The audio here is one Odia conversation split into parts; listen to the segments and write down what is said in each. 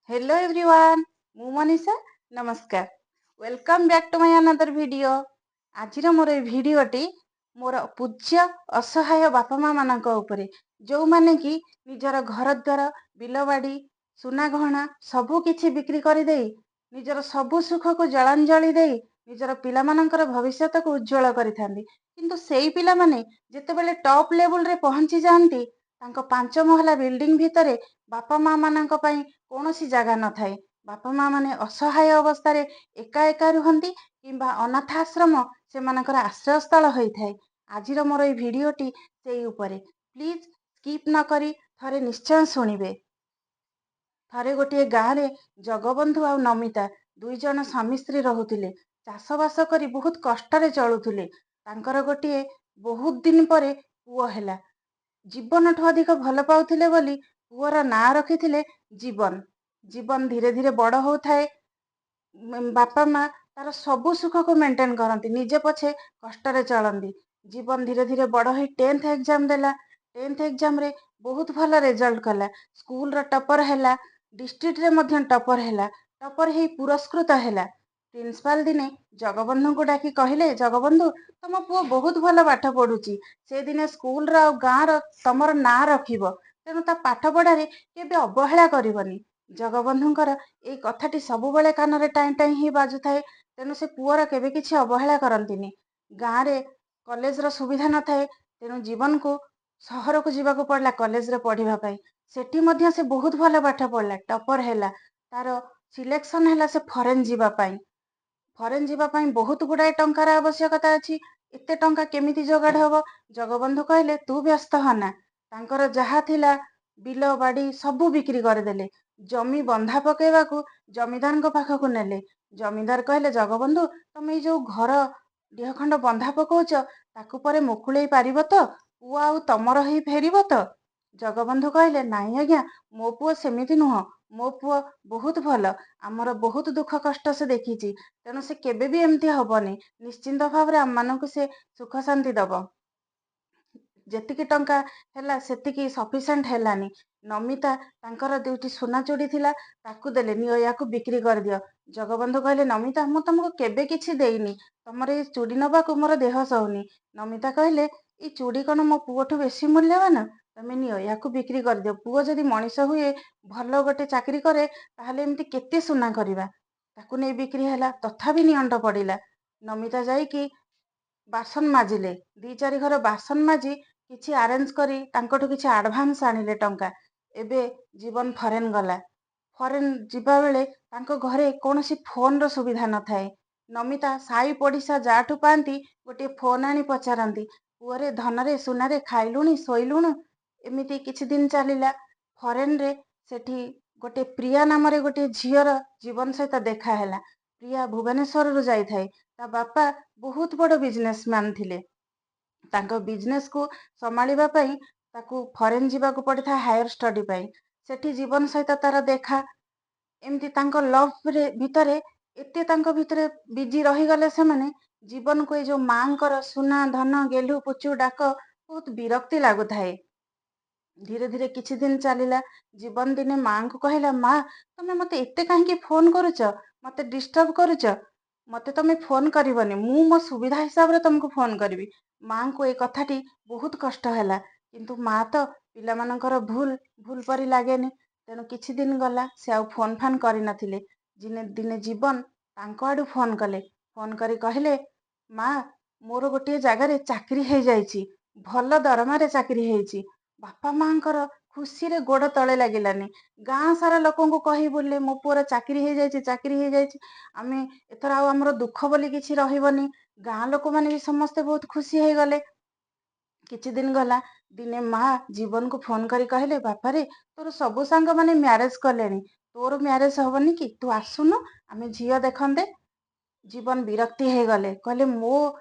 Hello everyone, ମୁଁ ମନୀଷା। ନମସ୍କାର, welcome back to my another video. ଆଜିର ମୋର ଏଇ ଭିଡ଼ିଓଟି ମୋର ପୂଜ୍ୟ ଅସହାୟ ବାପା ମା ମାନଙ୍କ ଉପରେ, ଯେଉଁମାନେ କି ନିଜର ଘର ଦ୍ୱାର, ବିଲବାଡ଼ି, ସୁନା ଗହଣା ସବୁ କିଛି ବିକ୍ରି କରିଦେଇ, ନିଜର ସବୁ ସୁଖକୁ ଜଳାଞ୍ଜଳି ଦେଇ ନିଜର ପିଲାମାନଙ୍କର ଭବିଷ୍ୟତକୁ ଉଜ୍ଜଳ କରିଥାନ୍ତି। କିନ୍ତୁ ସେଇ ପିଲାମାନେ ଯେତେବେଳେ ଟପ୍ ଲେବୁଲରେ ପହଞ୍ଚି ଯାଆନ୍ତି, ତାଙ୍କ 5 ମହଲା ବିଲ୍ଡିଂ ଭିତରେ ବାପା ମା ମାନଙ୍କ ପାଇଁ କୌଣସି ଜାଗା ନଥାଏ। ବାପା ମା ମାନେ ଅସହାୟ ଅବସ୍ଥାରେ ଏକା ଏକା ରୁହନ୍ତି କିମ୍ବା ଅନାଥ ଆଶ୍ରମ ସେମାନଙ୍କର ଆଶ୍ରୟସ୍ଥଳ ହୋଇଥାଏ। ଆଜିର ମୋର ଏଇ ଭିଡ଼ିଓଟି ସେଇ ଉପରେ। ପ୍ଲିଜ୍ ସ୍କିପ୍ ନ କରି ଥରେ ନିଶ୍ଚୟ ଶୁଣିବେ। ଥରେ ଗୋଟିଏ ଗାଁରେ ଜଗବନ୍ଧୁ ଆଉ ନମିତା ଦୁଇ ଜଣ ସ୍ୱାମୀ ସ୍ତ୍ରୀ ରହୁଥିଲେ। ଚାଷବାସ କରି ବହୁତ କଷ୍ଟରେ ଚଳୁଥିଲେ। ତାଙ୍କର ଗୋଟିଏ ବହୁତ ଦିନ ପରେ ପୁଅ ହେଲା। ଜୀବନଠୁ ଅଧିକ ଭଲ ପାଉଥିଲେ ବୋଲି ପୁଅର ନାଁ ରଖିଥିଲେ ଜୀବନ। ଜୀବନ ଧୀରେ ଧୀରେ ବଡ଼ ହଉଥାଏ। ବାପା ମା ତାର ସବୁ ସୁଖକୁ ମେଣ୍ଟେନ କରନ୍ତି, ନିଜେ ପଛେ କଷ୍ଟରେ ଚଳନ୍ତି। ଜୀବନ ଧୀରେ ଧୀରେ ବଡ଼ ହେଇ 10th exam ଦେଲା। 10th ଏକ୍ଜାମରେ ବହୁତ ଭଲ ରେଜଲ୍ଟ କଲା। ସ୍କୁଲର ଟପର ହେଲା, ଡିଷ୍ଟ୍ରିକ୍ଟରେ ମଧ୍ୟ ଟପର ହେଲା। ଟପର ହେଇ ପୁରସ୍କୃତ ହେଲା। ପ୍ରିନ୍ସିପାଲ ଦିନେ ଜଗବନ୍ଧୁଙ୍କୁ ଡାକି କହିଲେ, "ଜଗବନ୍ଧୁ, ତମ ପୁଅ ବହୁତ ଭଲ ପାଠ ପଢୁଛି। ସେ ଦିନେ ସ୍କୁଲର ଆଉ ଗାଁର ତମର ନାଁ ରଖିବ। ତେଣୁ ତା ପାଠ ପଢାରେ କେବେ ଅବହେଳା କରିବନି।" ଜଗବନ୍ଧୁଙ୍କର ଏଇ କଥାଟି ସବୁବେଳେ କାନରେ ଟାଇଁ ଟାଇଁ ହେଇ ବାଜୁଥାଏ। ତେଣୁ ସେ ପୁଅର କେବେ କିଛି ଅବହେଳା କରନ୍ତିନି। ଗାଁରେ କଲେଜର ସୁବିଧା ନଥାଏ, ତେଣୁ ଜୀବନକୁ ସହରକୁ ଯିବାକୁ ପଡିଲା କଲେଜରେ ପଢିବା ପାଇଁ। ସେଠି ମଧ୍ୟ ସେ ବହୁତ ଭଲ ପାଠ ପଢିଲା, ଟପର ହେଲା। ତାର ସିଲେକ୍ସନ ହେଲା ସେ ଫରେନ ଯିବା ପାଇଁ। ଫରେନ ଯିବା ପାଇଁ ବହୁତ ଗୁଡାଏ ଟଙ୍କାର ଆବଶ୍ୟକତା ଅଛି। ଏତେ ଟଙ୍କା କେମିତି ଯୋଗାଡ଼ ହବ? ଜଗବନ୍ଧୁ କହିଲେ, "ତୁ ବ୍ୟସ୍ତ ହନା।" ତାଙ୍କର ଯାହା ଥିଲା, ବିଲ ବାଡି ସବୁ ବିକ୍ରି କରିଦେଲେ। ଜମି ବନ୍ଧା ପକେଇବାକୁ ଜମିଦାରଙ୍କ ପାଖକୁ ନେଲେ। ଜମିଦାର କହିଲେ, "ଜଗବନ୍ଧୁ, ତମେ ଏଇ ଯୋଉ ଘର ଡିହ ଖଣ୍ଡ ବନ୍ଧା ପକଉଛ, ତାକୁ ପରେ ମୁକୁଳେଇ ପାରିବ ତ? ପୁଅ ଆଉ ତମର ହେଇ ଫେରିବ ତ?" ଜଗବନ୍ଧୁ କହିଲେ, "ନାଇଁ ଆଜ୍ଞା, ମୋ ପୁଅ ସେମିତି ନୁହଁ। ମୋ ପୁଅ ବହୁତ ଭଲ। ଆମର ବହୁତ ଦୁଃଖ କଷ୍ଟ ସେ ଦେଖିଛି। ତେଣୁ ସେ କେବେ ବି ଏମିତି ହବନି। ନିଶ୍ଚିନ୍ତ ଭାବରେ ଆମମାନଙ୍କୁ ସେ ସୁଖ ଶାନ୍ତି ଦବ।" ଯେତିକି ଟଙ୍କା ହେଲା, ସେତିକି ସଫିସିଏଣ୍ଟ ହେଲାନି। ନମିତା ତାଙ୍କର ଦୁଇଟି ସୁନା ଚୁଡ଼ି ଥିଲା, ତାକୁ ଦେଲେ, "ନିଅ, ୟାକୁ ବିକ୍ରି କରିଦିଅ।" ଜଗବନ୍ଧୁ କହିଲେ, "ନମିତା, ମୁଁ ତମକୁ କେବେ କିଛି ଦେଇନି। ତମର ଏଇ ଚୁଡ଼ି ନବାକୁ ମୋର ଦେହ ସହୁନି।" ନମିତା କହିଲେ, "ଏଇ ଚୁଡ଼ି କଣ ମୋ ପୁଅଠୁ ବେଶୀ ମୂଲ୍ୟବାନ? ତମେ ନିଅ, ୟାକୁ ବିକ୍ରି କରିଦିଅ। ପୁଅ ଯଦି ମଣିଷ ହୁଏ, ଭଲ ଗୋଟେ ଚାକିରି କରେ, ତାହେଲେ ଏମିତି କେତେ ସୁନା କରିବା।" ତାକୁ ନେଇ ବିକ୍ରି ହେଲା। ତଥାପି ନିଅଣ୍ଟ ପଡ଼ିଲା। ନମିତା ଯାଇକି ବାସନ ମାଜିଲେ। ଦି ଚାରି ଘର ବାସନ ମାଜି କିଛି ଆରେଞ୍ଜ କରି ତାଙ୍କଠୁ କିଛି ଆଡଭାନ୍ସ ଆଣିଲେ ଟଙ୍କା। ଏବେ ଜୀବନ ଫରେନ ଗଲା। ଫରେନ ଯିବା ବେଳେ ତାଙ୍କ ଘରେ କୌଣସି ଫୋନର ସୁବିଧା ନଥାଏ। ନମିତା ସାହି ପଡ଼ିଶା ଯାହାଠୁ ପାଆନ୍ତି ଗୋଟିଏ ଫୋନ ଆଣି ପଚାରନ୍ତି, "ପୁଅରେ, ଧନରେ, ସୁନାରେ, ଖାଇଲୁଣି, ଶୋଇଲୁଣୁ?" ଏମିତି କିଛି ଦିନ ଚାଲିଲା। ଫରେନରେ ସେଠି ଗୋଟେ ପ୍ରିୟା ନାମରେ ଗୋଟିଏ ଝିଅର ଜୀବନ ସହିତ ଦେଖା ହେଲା। ପ୍ରିୟା ଭୁବନେଶ୍ୱରରୁ ଯାଇଥାଏ। ତା ବାପା ବହୁତ ବଡ଼ ବିଜନେସମ୍ୟାନ ଥିଲେ। ତାଙ୍କ ବିଜନେସକୁ ସମ୍ଭାଳିବା ପାଇଁ ତାକୁ ଫରେନ ଯିବାକୁ ପଡ଼ିଥାଏ ହାୟର ଷ୍ଟଡି ପାଇଁ। ସେଠି ଜୀବନ ସହିତ ତାର ଦେଖା। ଏମିତି ତାଙ୍କ ଲଭରେ ଭିତରେ ଏତେ ତାଙ୍କ ଭିତରେ ବିଜି ରହିଗଲେ ସେମାନେ। ଜୀବନକୁ ଏଇ ଯୋଉ ମାଙ୍କର ସୁନା ଧନ ଗେଲୁ ପୁଚୁ ଡାକ ବହୁତ ବିରକ୍ତି ଲାଗୁଥାଏ। ଧୀରେ ଧୀରେ କିଛି ଦିନ ଚାଲିଲା। ଜୀବନ ଦିନେ ମାଙ୍କୁ କହିଲା, "ମା, ତମେ ମତେ ଏତେ କାହିଁକି ଫୋନ କରୁଛ? ମତେ ଡିଷ୍ଟର୍ବ କରୁଛ। ମତେ ତମେ ଫୋନ କରିବନି। ମୁଁ ମୋ ସୁବିଧା ହିସାବରେ ତମକୁ ଫୋନ କରିବି।" ମାଙ୍କୁ ଏଇ କଥାଟି ବହୁତ କଷ୍ଟ ହେଲା। କିନ୍ତୁ ମା ତ ପିଲାମାନଙ୍କର ଭୁଲ ଭୁଲ ପରି ଲାଗେନି। ତେଣୁ କିଛି ଦିନ ଗଲା, ସେ ଆଉ ଫୋନ ଫାନ କରିନଥିଲେ। ଦିନେ ଦିନେ ଜୀବନ ତାଙ୍କ ଆଡୁ ଫୋନ କଲେ। ଫୋନ କରି କହିଲେ, "ମା, ମୋର ଗୋଟିଏ ଜାଗାରେ ଚାକିରି ହେଇଯାଇଛି। ଭଲ ଦରମାରେ ଚାକିରି ହେଇଛି।" ବାପା ମାଙ୍କର ଖୁସିରେ ଗୋଡ ତଳେ ଲାଗିଲାନି। ଗାଁ ସାରା ଲୋକଙ୍କୁ କହି ବୁଲିଲେ, "ମୋ ପୁଅର ଚାକିରି ହେଇଯାଇଛି, ଚାକିରି ହେଇଯାଇଛି। ଆମେ ଏଥର ଆଉ ଆମର ଦୁଃଖ ବୋଲି କିଛି ରହିବନି।" ଗାଁ ଲୋକମାନେ ବି ସମସ୍ତେ ବହୁତ ଖୁସି ହେଇଗଲେ। କିଛି ଦିନ ଗଲା। ଦିନେ ମା ଜୀବନକୁ ଫୋନ କରି କହିଲେ, "ବାପାରେ, ତୋର ସବୁ ସାଙ୍ଗମାନେ ମ୍ୟାରେଜ କଲେଣି। ତୋର ମ୍ୟାରେଜ ହବନି କି? ତୁ ଆସୁନୁ, ଆମେ ଝିଅ ଦେଖନ୍ତେ।" ଜୀବନ ବିରକ୍ତି ହେଇଗଲେ। କହିଲେ, "ମୋ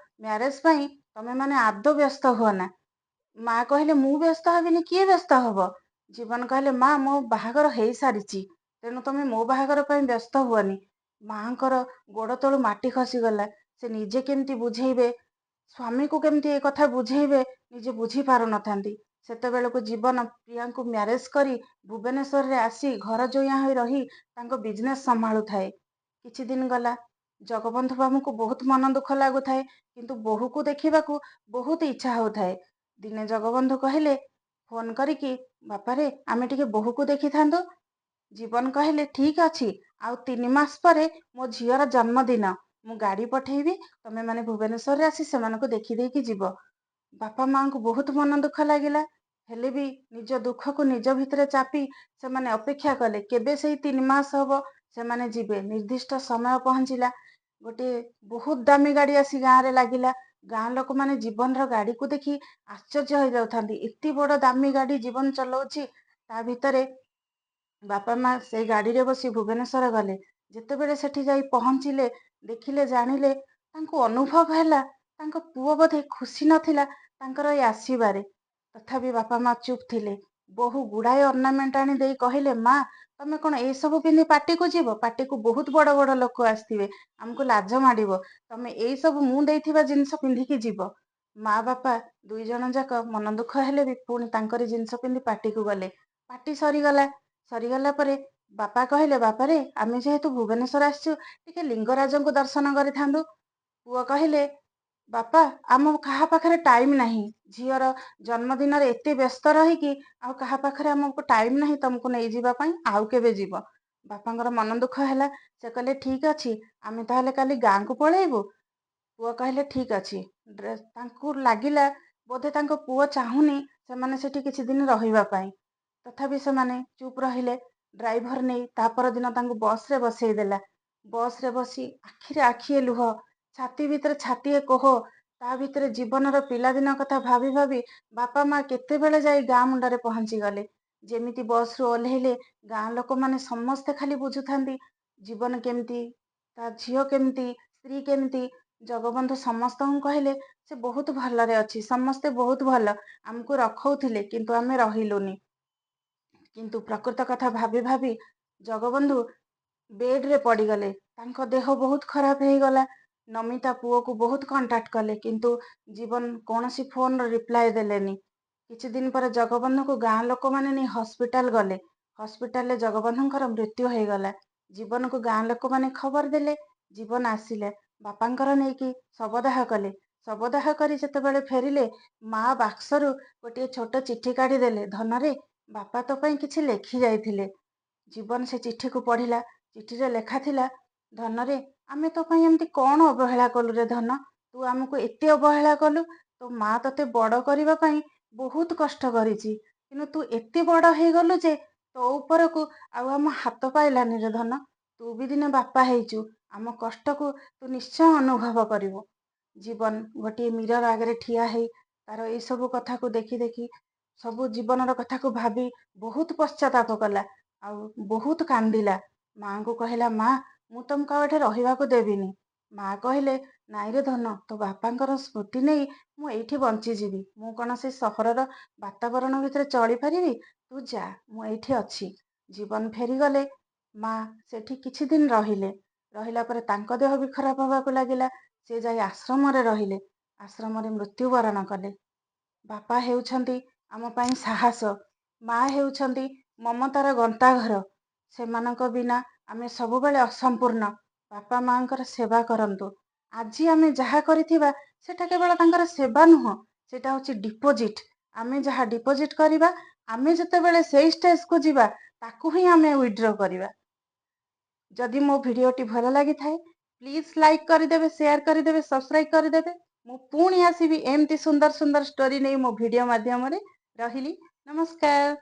ମ୍ୟାରେଜ ପାଇଁ ତମେ ମାନେ ଆଦୌ ବ୍ୟସ୍ତ ହୁଅନା।" ମା କହିଲେ, "ମୁଁ ବ୍ୟସ୍ତ ହେବିନି, କିଏ ବ୍ୟସ୍ତ ହବ?" ଜୀବନ କହିଲେ, "ମା, ମୋ ବାହାଘର ହେଇସାରିଛି। ତେଣୁ ତମେ ମୋ ବାହାଘର ପାଇଁ ବ୍ୟସ୍ତ ହୁଅନି।" ମାଙ୍କର ଗୋଡ ତଳୁ ମାଟି ଖସିଗଲା। ସେ ନିଜେ କେମିତି ବୁଝେଇବେ, ସ୍ୱାମୀକୁ କେମିତି ଏ କଥା ବୁଝେଇବେ, ନିଜେ ବୁଝି ପାରୁନଥାନ୍ତି। ସେତେବେଳକୁ ଜୀବନ ପ୍ରିୟାଙ୍କୁ ମ୍ୟାରେଜ୍ କରି ଭୁବନେଶ୍ୱରରେ ଆସି ଘର ଜୋଇଁଆ ହୋଇ ରହି ତାଙ୍କ ବିଜନେସ୍ ସମ୍ଭାଳୁଥାଏ। କିଛି ଦିନ ଗଲା। ଜଗବନ୍ଧୁ ବାବୁଙ୍କୁ ବହୁତ ମନ ଦୁଃଖ ଲାଗୁଥାଏ, କିନ୍ତୁ ବୋହୂକୁ ଦେଖିବାକୁ ବହୁତ ଇଚ୍ଛା ହେଉଥାଏ। ଦିନେ ଜଗବନ୍ଧୁ କହିଲେ ଫୋନ୍ କରିକି, ବାପାରେ, ଆମେ ଟିକେ ବୋହୂକୁ ଦେଖିଥାନ୍ତୁ। ଜୀବନ କହିଲେ, ଠିକ୍ ଅଛି, ଆଉ 3 ମାସ ପରେ ମୋ ଝିଅର ଜନ୍ମଦିନ, ମୁଁ ଗାଡ଼ି ପଠେଇବି, ତମେମାନେ ଭୁବନେଶ୍ୱରରେ ଆସି ସେମାନଙ୍କୁ ଦେଖିଦେଇକି ଯିବ। ବାପା ମାଆଙ୍କୁ ବହୁତ ମନ ଦୁଃଖ ଲାଗିଲା। ହେଲେ ବି ନିଜ ଦୁଃଖକୁ ନିଜ ଭିତରେ ଚାପି ସେମାନେ ଅପେକ୍ଷା କଲେ, କେବେ ସେଇ 3 ମାସ ହବ, ସେମାନେ ଯିବେ। ନିର୍ଦ୍ଦିଷ୍ଟ ସମୟ ପହଞ୍ଚିଲା। ଗୋଟିଏ ବହୁତ ଦାମୀ ଗାଡ଼ି ଆସି ଗାଁରେ ଲାଗିଲା। ଗାଁ ଲୋକମାନେ ଜୀବନର ଗାଡ଼ିକୁ ଦେଖି ଆଶ୍ଚର୍ଯ୍ୟ ହେଇଯାଉଥାନ୍ତି, ଏତେ ବଡ଼ ଦାମୀ ଗାଡ଼ି ଜୀବନ ଚଲାଉଛି। ତା ଭିତରେ ବାପା ମା ସେଇ ଗାଡ଼ିରେ ବସି ଭୁବନେଶ୍ୱର ଗଲେ। ଯେତେବେଳେ ସେଠି ଯାଇ ପହଞ୍ଚିଲେ, ଦେଖିଲେ, ଜାଣିଲେ, ତାଙ୍କୁ ଅନୁଭବ ହେଲା ତାଙ୍କ ପୁଅ ବୋଧେ ଖୁସି ନଥିଲା ତାଙ୍କର ଏ ଆସିବାରେ। ତଥାପି ବାପା ମା ଚୁପ୍ ଥିଲେ। ବୋହୂ ଗୁଡ଼ାଏ ଅର୍ଣ୍ଣାମେଣ୍ଟ ଆଣି ଦେଇ କହିଲେ, ମା, ତମେ କ'ଣ ଏଇସବୁ ପିନ୍ଧି ପାର୍ଟିକୁ ଯିବ? ପାର୍ଟିକୁ ବହୁତ ବଡ଼ ବଡ଼ ଲୋକ ଆସିଥିବେ, ଆମକୁ ଲାଜ ମାଡ଼ିବ। ତମେ ଏଇସବୁ ମୁଁ ଦେଇଥିବା ଜିନିଷ ପିନ୍ଧିକି ଯିବ। ମା ବାପା ଦୁଇ ଜଣ ଯାକ ମନ ଦୁଃଖ ହେଲେ ବି ପୁଣି ତାଙ୍କରି ଜିନିଷ ପିନ୍ଧି ପାର୍ଟିକୁ ଗଲେ। ପାର୍ଟି ସରିଗଲା। ସରିଗଲା ପରେ ବାପା କହିଲେ, ବାପାରେ, ଆମେ ଯେହେତୁ ଭୁବନେଶ୍ୱର ଆସିଛୁ, ଟିକେ ଲିଙ୍ଗରାଜଙ୍କୁ ଦର୍ଶନ କରିଥାନ୍ତୁ। ପୁଅ କହିଲେ, ବାପା, ଆମ କାହା ପାଖରେ ଟାଇମ୍ ନାହିଁ। ଝିଅର ଜନ୍ମଦିନରେ ଏତେ ବ୍ୟସ୍ତ ରହିକି ଆଉ କାହା ପାଖରେ ଆମକୁ ଟାଇମ୍ ନାହିଁ ତମକୁ ନେଇଯିବା ପାଇଁ। ଆଉ କେବେ ଯିବ। ବାପାଙ୍କର ମନ ଦୁଃଖ ହେଲା। ସେ କହିଲେ, ଠିକ୍ ଅଛି, ଆମେ ତାହେଲେ କାଲି ଗାଁକୁ ପଳେଇବୁ। ପୁଅ କହିଲେ, ଠିକ୍ ଅଛି। ଡ୍ରେସ୍ ତାଙ୍କୁ ଲାଗିଲା ବୋଧେ ତାଙ୍କ ପୁଅ ଚାହୁଁନି ସେମାନେ ସେଠି କିଛି ଦିନ ରହିବା ପାଇଁ। ତଥାପି ସେମାନେ ଚୁପ୍ ରହିଲେ। ଡ୍ରାଇଭର ନେଇ ତା ପରଦିନ ତାଙ୍କୁ ବସ୍ରେ ବସେଇ ଦେଲା। ବସ୍ରେ ବସି ଆଖିରେ ଆଖିଏ ଲୁହ, ଛାତି ଭିତରେ ଛାତିଏ କୋହ, ତା ଭିତରେ ଜୀବନର ପିଲାଦିନ କଥା ଭାବି ଭାବି ବାପା ମା କେତେବେଳେ ଯାଇ ଗାଁ ମୁଣ୍ଡରେ ପହଞ୍ଚିଗଲେ। ଯେମିତି ବସ୍ରୁ ଓହ୍ଲେଇଲେ, ଗାଁ ଲୋକମାନେ ସମସ୍ତେ ଖାଲି ବୁଝୁଥାନ୍ତି ଜୀବନ କେମିତି, ତା ଝିଅ କେମିତି, ସ୍ତ୍ରୀ କେମିତି। ଜଗବନ୍ଧୁ ସମସ୍ତଙ୍କୁ କହିଲେ, ସେ ବହୁତ ଭଲରେ ଅଛି, ସମସ୍ତେ ବହୁତ ଭଲ, ଆମକୁ ରଖଉଥିଲେ କିନ୍ତୁ ଆମେ ରହିଲୁନି। କିନ୍ତୁ ପ୍ରକୃତ କଥା ଭାବି ଭାବି ଜଗବନ୍ଧୁ ବେଡ୍ରେ ପଡ଼ିଗଲେ। ତାଙ୍କ ଦେହ ବହୁତ ଖରାପ ହେଇଗଲା। ନମିତା ପୁଅକୁ ବହୁତ କଣ୍ଟାକ୍ଟ କଲେ, କିନ୍ତୁ ଜୀବନ କୌଣସି ଫୋନ୍ର ରିପ୍ଲାଏ ଦେଲେନି। କିଛି ଦିନ ପରେ ଜଗବନ୍ଧୁଙ୍କୁ ଗାଁ ଲୋକମାନେ ନେଇ ହସ୍ପିଟାଲ ଗଲେ। ହସ୍ପିଟାଲରେ ଜଗବନ୍ଧୁଙ୍କର ମୃତ୍ୟୁ ହେଇଗଲା। ଜୀବନକୁ ଗାଁ ଲୋକମାନେ ଖବର ଦେଲେ। ଜୀବନ ଆସିଲେ, ବାପାଙ୍କର ନେଇକି ଶବଦାହ କଲେ। ଶବଦାହ କରି ଯେତେବେଳେ ଫେରିଲେ, ମା ବାକ୍ସରୁ ଗୋଟିଏ ଛୋଟ ଚିଠି କାଢ଼ିଦେଲେ, ଧନରେ, ବାପା ତୋ ପାଇଁ କିଛି ଲେଖି ଯାଇଥିଲେ। ଜୀବନ ସେ ଚିଠିକୁ ପଢ଼ିଲା। ଚିଠିରେ ଲେଖା ଥିଲା, ଧନରେ, ଆମେ ତୋ ପାଇଁ ଏମିତି କ'ଣ ଅବହେଳା କଲୁ ରେ ଧନ, ତୁ ଆମକୁ ଏତେ ଅବହେଳା କଲୁ? ତୋ ମା ତୋତେ ବଡ଼ କରିବା ପାଇଁ ବହୁତ କଷ୍ଟ କରିଛି, କିନ୍ତୁ ତୁ ଏତେ ବଡ଼ ହେଇଗଲୁ ଯେ ତୋ ଉପରକୁ ଆଉ ଆମ ହାତ ପାଇଲାନି ରେ ଧନ। ତୁ ବି ଦିନେ ବାପା ହେଇଛୁ, ଆମ କଷ୍ଟକୁ ତୁ ନିଶ୍ଚୟ ଅନୁଭବ କରିବୁ। ଜୀବନ ଗୋଟିଏ ମିରର ଆଗରେ ଠିଆ ହେଇ ତାର ଏଇସବୁ କଥାକୁ ଦେଖି ଦେଖି, ସବୁ ଜୀବନର କଥାକୁ ଭାବି ବହୁତ ପଶ୍ଚାତାପ କଲା ଆଉ ବହୁତ କାନ୍ଦିଲା। ମାଆଙ୍କୁ କହିଲା, ମା, ମୁଁ ତମକୁ ଆଉ ଏଠି ରହିବାକୁ ଦେବିନି। ମା କହିଲେ, ନାଇଁରେ ଧନ, ତୋ ବାପାଙ୍କର ସ୍ମୃତି ନେଇ ମୁଁ ଏଇଠି ବଞ୍ଚିଯିବି। ମୁଁ କ'ଣ ସେ ସହରର ବାତାବରଣ ଭିତରେ ଚଳିପାରିବି? ତୁ ଯା, ମୁଁ ଏଇଠି ଅଛି। ଜୀବନ ଫେରିଗଲେ। ମା ସେଠି କିଛି ଦିନ ରହିଲେ। ରହିଲା ପରେ ତାଙ୍କ ଦେହ ବି ଖରାପ ହେବାକୁ ଲାଗିଲା। ସେ ଯାଇ ଆଶ୍ରମରେ ରହିଲେ। ଆଶ୍ରମରେ ମୃତ୍ୟୁବରଣ କଲେ। ବାପା ହେଉଛନ୍ତି ଆମ ପାଇଁ ସାହସ, ମା ହେଉଛନ୍ତି ମମତାର ଗନ୍ତାଘର। ସେମାନଙ୍କ ବିନା ଆମେ ସବୁବେଳେ ଅସମ୍ପୂର୍ଣ୍ଣ। ବାପା ମାଆଙ୍କର ସେବା କରନ୍ତୁ। ଆଜି ଆମେ ଯାହା କରିଥିବା, ସେଟା କେବଳ ତାଙ୍କର ସେବା ନୁହଁ, ସେଇଟା ହେଉଛି ଡିପୋଜିଟ୍। ଆମେ ଯାହା ଡିପୋଜିଟ୍ କରିବା, ଆମେ ଯେତେବେଳେ ସେଇ ଷ୍ଟେଜକୁ ଯିବା, ତାକୁ ହିଁ ଆମେ ୱିଡ୍ର କରିବା। ଯଦି ମୋ ଭିଡ଼ିଓଟି ଭଲ ଲାଗିଥାଏ, ପ୍ଲିଜ୍ ଲାଇକ୍ କରିଦେବେ, ସେୟାର କରିଦେବେ, ସବସ୍କ୍ରାଇବ୍ କରିଦେବେ। ମୁଁ ପୁଣି ଆସିବି ଏମିତି ସୁନ୍ଦର ସୁନ୍ଦର ଷ୍ଟୋରି ନେଇ ମୋ ଭିଡ଼ିଓ ମାଧ୍ୟମରେ। ରହିଲି, ନମସ୍କାର।